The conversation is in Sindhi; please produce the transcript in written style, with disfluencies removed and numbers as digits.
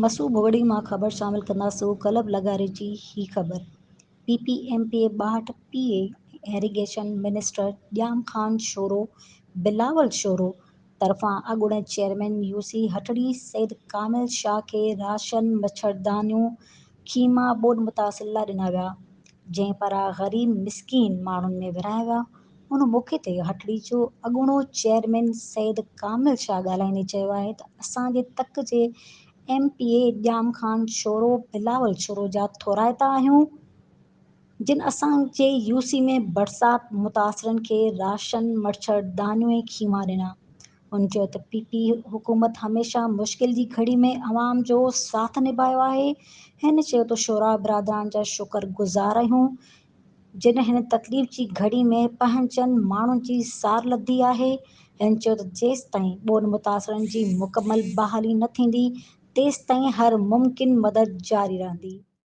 مسو ڀوڳڙي مان خبر شامل ڪنداسون ڪلب لغاري جي هي خبر P P M P A 62 P A ۽ irrigation minister Jam Khan Shoro Bilawal Shoro طرفان اڳوڻي چيئرمين يوسي هٽڙي سيد ڪامل شاهه کي راشن مڇردانيون خيما ٻوڏ متاثرن لاء ڏنا ويا جنهن پاران غريب مسڪين ماڻهن ۾ ورهايا ويا ان موقعي تي هٽڙي جو اڳوڻو چيئرمين سيد ڪامل شاهه ڳالهائيندي چيو آهي ته اسان جي تڪ جي M P A Jam Khan Shoro Bilawal Shoro جا ٿورائتا آهيون جن اسان جي يو سي ۾ برسات متاثرن کي راشن، مڇر دانيون ۽ خيما ڏنا. هن چيو ته پي پي حڪومت هميشه مشڪل جي گهڙي ۾ عوام جو ساٿ نڀايو آهي. هن چيو ته شورا برادران جا شڪر گذار آهيون جن هن تڪليف جي گهڙي ۾ پنهنجن ماڻهن جي سار لڌي آهي. هن چيو ته جيستائين ٻوڏ متاثرن جي مڪمل بحالي نه ٿيندي تيستائين هر ممڪن مدد جاري رهندي.